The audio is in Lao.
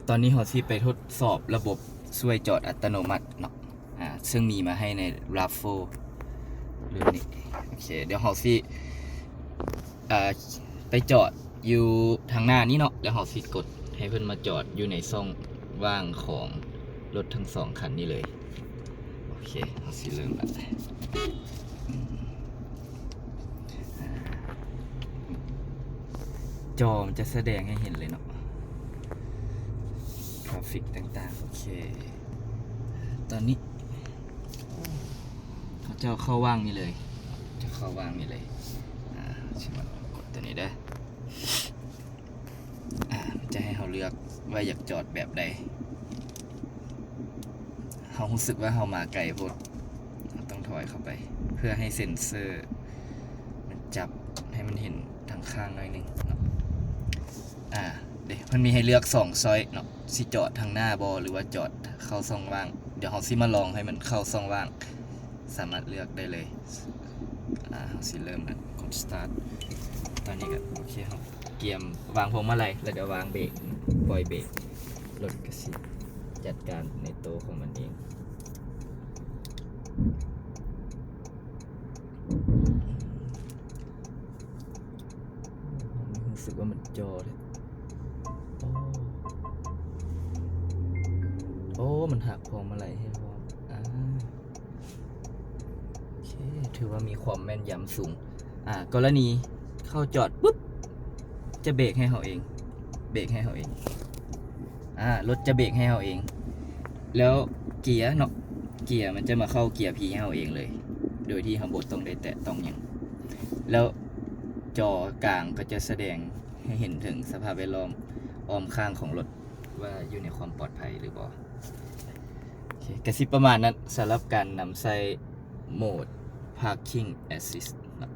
ຕອນນີ້ເຮົາຊິໄປທົດສອບລະບົບຊ່ວຍຈອດອັດຕະໂນມັດເນາະ ອ່າ ເຊິ່ງມີມາໃຫ້ໃນ RAV four ລຸ້ນນີ້. ໂອເຄ ດຽວເຮົາຊິ ອ່າ ໄປຈອດຢູ່ທາງໜ້ານີ້ເນາະ ແລ້ວເຮົາຊິກົດໃຫ້ເພິ່ນມາຈອດຢູ່ໃນຊ່ອງວ່າງຂອງລົດທັງສອງຄັນນີ້ເລີຍ. ໂອເຄ ເຮົາຊິເລີ່ມລະ. ອ່າ ຈໍມັນຈະສະແດງໃຫ້ເຫັນເລີຍເນາະ traffic ຕ່າງໆ. ໂອເຄ ຕອນນີ້ເຂົາເຈົ້າເຂົ້າວ່າງນີ້ເລີຍ ຈະເຂົ້າວ່າງນີ້ເລີຍ. ອ່າ ຊິມາກົດຕົວນີ້ເດີ. ອ່າ ຈະໃຫ້ເຮົາເລືອກວ່າຢາກຈອດແບບໃດ. ເຮົາຮູ້ສຶກວ່າເຮົາມາໄກໂພດ ເຮົາຕ້ອງຖອຍເຂົ້າໄປ ເພື່ອໃຫ້ເຊັນເຊີມັນຈັບໃຫ້ມັນເຫັນທາງຂ້າງໜ້ອຍໜຶ່ງເນາະ. ອ່າ ເດ ມັນມີໃຫ້ເລືອກສອງຊ້ອຍເນາະ ຊິຈອດທາງໜ້າບໍ່ ຫຼືວ່າຈອດເຂົ້າຊ່ອງວ່າງ. ດຽວເຮົາຊິມາລອງໃຫ້ມັນເຂົ້າຊ່ອງວ່າງ ສາມາດເລືອກໄດ້ເລີຍ. ອ່າ ເຮົາຊິເລີ່ມແລ້ວ ກົດ start. ຕອນນີ້ກໍໂອເຄ ເຮົາກຽມວາງພວງມາໄລ ແລ້ວກໍວາງເບຣກ ປ່ອຍເບຣກ ລົດກໍຊິຈັດການໃນໂຕຂອງມັນເອງ. ຮູ້ສຶກວ່າມັນຈ່ອແທ້. ໂອ້ ໂອ້ ມັນຫັກພວງມາໄລໃຫ້ພ້ອມ. ອ່າ ໂອເຄ ຖືວ່າມີຄວາມແມ່ນຢຳສູງ. ອ່າ ກໍລະນີເຂົ້າຈອດປຸບ ຈະເບຣກໃຫ້ເຮົາເອງ ເບຣກໃຫ້ເຮົາເອງ. ອ່າ ລົດຈະເບຣກໃຫ້ເຮົາເອງ ແລ້ວເກຍເນາະ ເກຍມັນຈະມາເຂົ້າເກຍ P ໃຫ້ເຮົາເອງເລີຍ ໂດຍທີ່ເຮົາບໍ່ຕ້ອງໄດ້ແຕະຕ້ອງຫຍັງ. ແລ້ວຈໍກາງກໍຈະສະແດງໃຫ້ເຫັນເຖິງສະພາບແວດລ້ອມອ້ອມຂ້າງຂອງລົດ ວ່າຢູ່ໃນຄວາມປອດໄພຫຼືບໍ່. ໂອເຄ ກະຊິປະມານນັ້ນ ສຳລັບການນຳໃຊ້ໂໝດ Parking Assist ເນາະ.